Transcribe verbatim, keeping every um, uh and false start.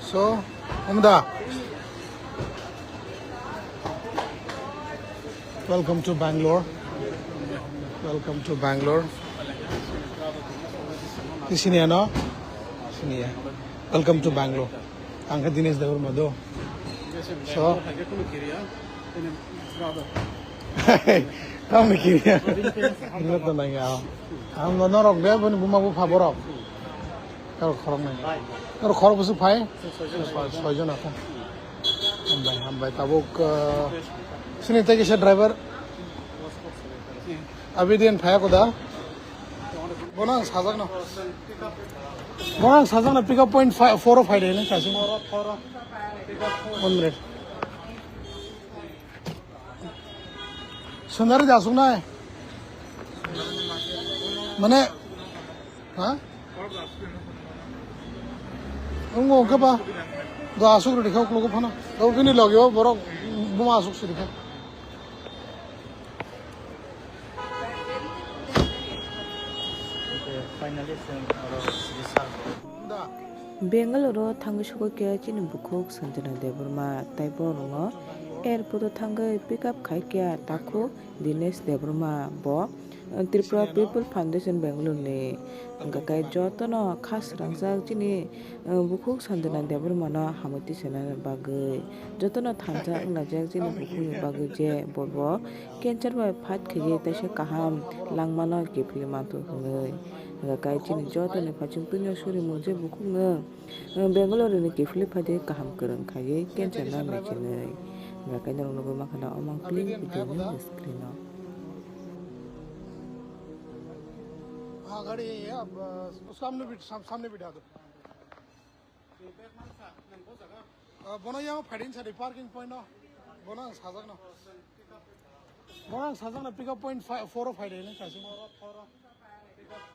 So, Umda, welcome to Bangalore. Welcome to Bangalore. Di sini ya, no? Sini ya. Welcome to Bangalore. Ang khe Dinesh Debbarma do. So, tamni kiri ya. Ino to nang ya. Ang no norok de, bini buma bu pha borok. Karo khorok nai. Karo khorok busu phai. Soi jon apa? Hambai, hambai. Tabuk, uh, sini tei kisa driver. Abidin phai ako da. Bono ang sajak no. Bono ang sajak no pick up point five, four o phai de ne kasi. One minute. Sundari da asuk nai. Mane, ha? Wngkha wngkha ba. Da asuk rwdi kha uklogo phano. Da bini logi o borok buma asuk sidi kha. Finally, chwng oro sidi sal. Da. Bangalore o thangwi sukha khe chini bukhuk Sanjana Debbarma, tei borokno airport o thangwi pick up khai khe takhuk Dinesh Debbarma, bo Tripura People Foundation Bangalore ni. Hwnkha khe jotono kha swrangsa chini, eh, bukhuk Sanjana Debbarma no hamwi tisana bagwi, jotono thansa wnglaijak chini bukhuk ni bagwi je bo, bo cancer bai fight khaiwi teisa kaham langmano kiphilwi manthok hwnwi. Hwnkha khe chini jotoni phaising twino surimung je bukhukno, eh, Bangalore ni kiphilwi phaidi kaham kwrwng khaiwi cancer no mechinwi. Hwnkha khe norok nugwi mankha na omo ang clean video ni screen o. हाँ, गाड़ी है, अब, अ, सामने भी, साम-, सामने बिठा दो। अ, bono yang phaiding sadi parking point no. Bono ang sajak no. Bono ang sajak no pick up point five, four o phaiding no kasi.